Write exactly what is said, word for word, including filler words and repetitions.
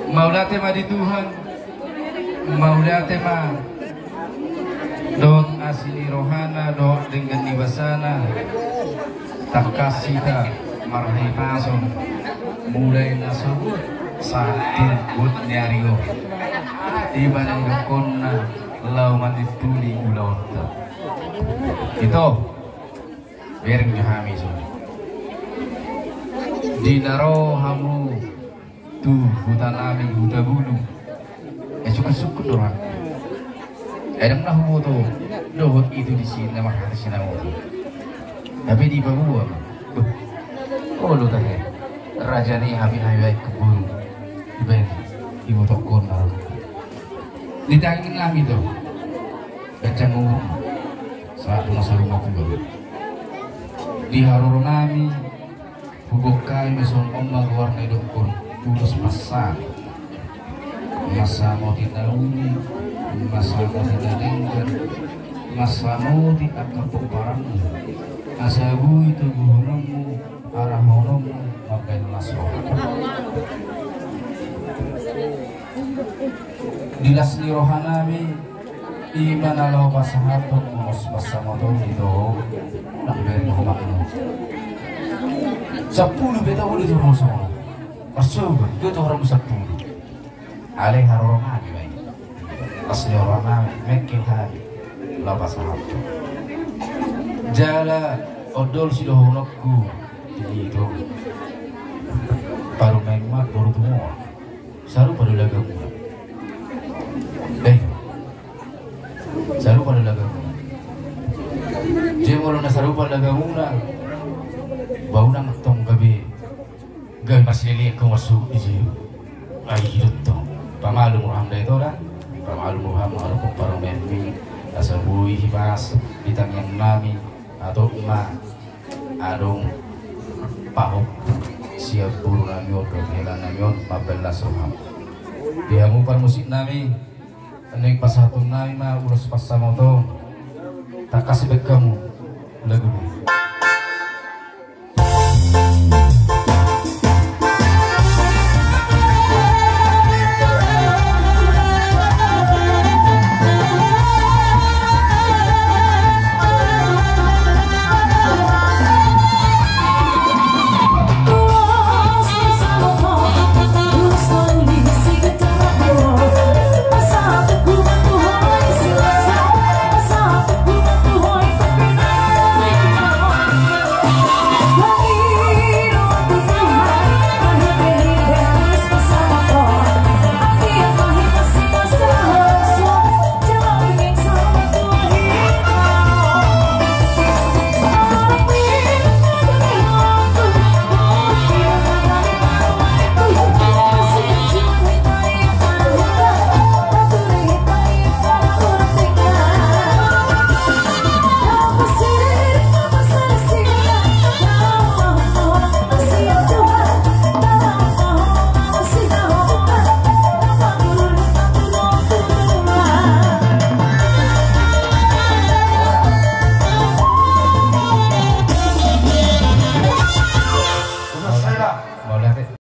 Mauliate ma di Tuhan, mauliate ma dohot asi ni rohana dohot denggan ni basana. Tangkas hita marhahipason mulai na sogot sahat tu buat ni ari on. Iba na nidokkonna laho manituli ulaonta. Ito, bereng jo hami songon i. Di na ro hamu tu huta nami, Hutabulu. Eh, sungkun-sungkun do rohangku. Ai ndang na huboto dohot ito disi na marhata sinaoto. Hape dipaboa ma. Beh. Olo tahe. Raja ni hami-hami baen kuburu. Dibaen. Dibotokkon na ro. Di tangan nami do. Gancang umur. Sahat tu masa rumah kuburu. Di haroro nami. Hubongkal ma songon on ma goar na nidokkon, ulos passa. Mansamoti na uli, mansamoti na denggan, mansamoti angka pomparanmu. Asa boi toguhononmu, arahononmu mambahen las roha. Di las ni roha nami, i ma na laho pasahathon ulos pansamoton i do, nang bere ni omakmu. Sampulu pe tabo di tu roso. Marsogot, do tu romo sampulu. Alai haroro nami ma i. Las ni roha nami, mengkel hami. Laho pasahathon. Jala ondol sidohononku, i do. Parumaen ma boru Tumoa. Sarupa do lagamuna. Eh. Sarupa do lagamuna. Jadi molo na sarupa lagamuna, ba unang tong gabe, gabe marsilelean hamu marsogot disi. Ai i do tong. Pamalum roham da ito da. Pamalum roham, aro parumaenmi. Asa boi hipas di tangiang nami. Atau ma adong pahompu sian boru nami on dohot hela nami on mambahen las roham. Di hamu parmusik nami, naeng pasahaton nami ma ulos pansamoton. Tangkas baen hamu lagu.